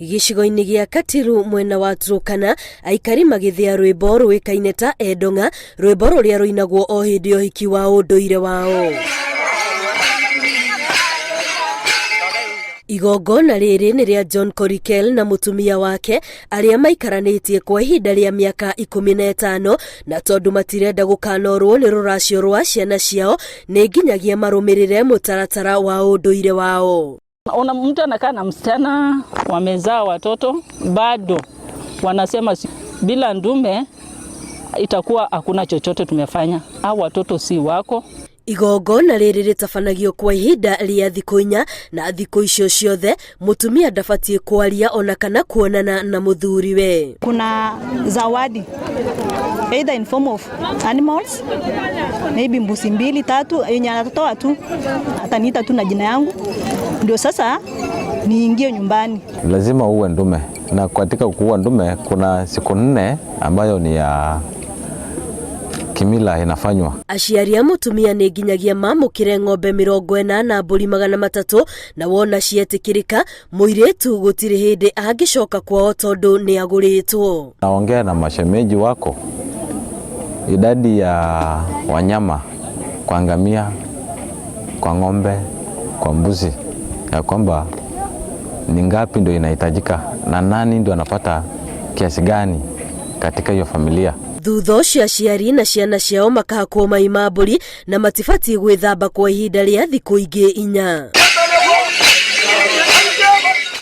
Gĩcigo-inĩ gĩa Katiru mwena wa Turkana, aikari magĩthĩa rwĩmbo rũĩkaine ta Endong'a, rwĩmbo rũrĩa rũinagwo o hĩndĩ ya ũhiki wa ũndũire wao. Igongona rĩrĩ nĩ rĩa John Korikel na mũtumia wake arĩa maikaranĩtie kwa ihinda rĩa mĩaka 15 na tondũ matirenda gũkanorwo nĩ rũracio rwa ciana ciao nĩ nginyagia marũmĩrĩre mũtaratara wa ũndũire wao. Una mtu anakaa na msichana wamezaa watoto bado wanasema bila ndume itakuwa hakuna chochote tumefanya, au watoto si wako. Igongona rĩrĩ rĩtabanagio kwa ihinda rĩa thikũ 4 na thikũ icio ciothe mũtumia ndabatiĩ kwaria ona kana kuonana na mũthuriwe. Kuna zawadi either in form of animals, maybe mbuzi mbili tatu yenye anatoa tu, ataniita tu na jina yangu ndio sasa niingie nyumbani. Lazima uwe ndume, na katika kuua ndume kuna siku 4 ambayo ni ya kimila inafanywa. Aciari a mũtumia nĩ nginyagia mamũkĩre ng'ombe 40 na mbũri 300 na wona cietĩkĩrĩka mũirĩtu gũtirĩ hĩndĩ angĩcoka kwao tondũ nĩ agũrĩtwo. Naongea na mashemeji wako idadi ya wanyama kwa ngamia, kwa ng'ombe, kwa mbuzi, ya kwamba ni ngapi ndio inahitajika na nani ndio anapata kiasi gani katika hiyo familia. Thutha ũcio aciari na ciana ciao makahakwo mai ma mbũri na matibatiĩ gwĩthamba kwa ihinda rĩa thikũ ingĩ 4.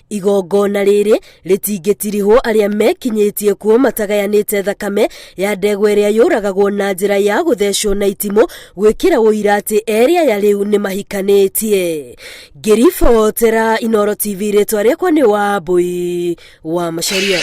Igongona rĩrĩ rĩtingĩtirihwo arĩa mekinyĩtie kuo matagayanĩte thakame ya ndegwa ĩrĩa yũragagwo na njĩra ya gũthecwo na itimũ gwĩkĩra ũira atĩ erĩ aya rĩu nĩ mahikanĩtie. Ngĩribotera Inooro TV, rĩtwa rĩakwa nĩ Wambui wa Macharia.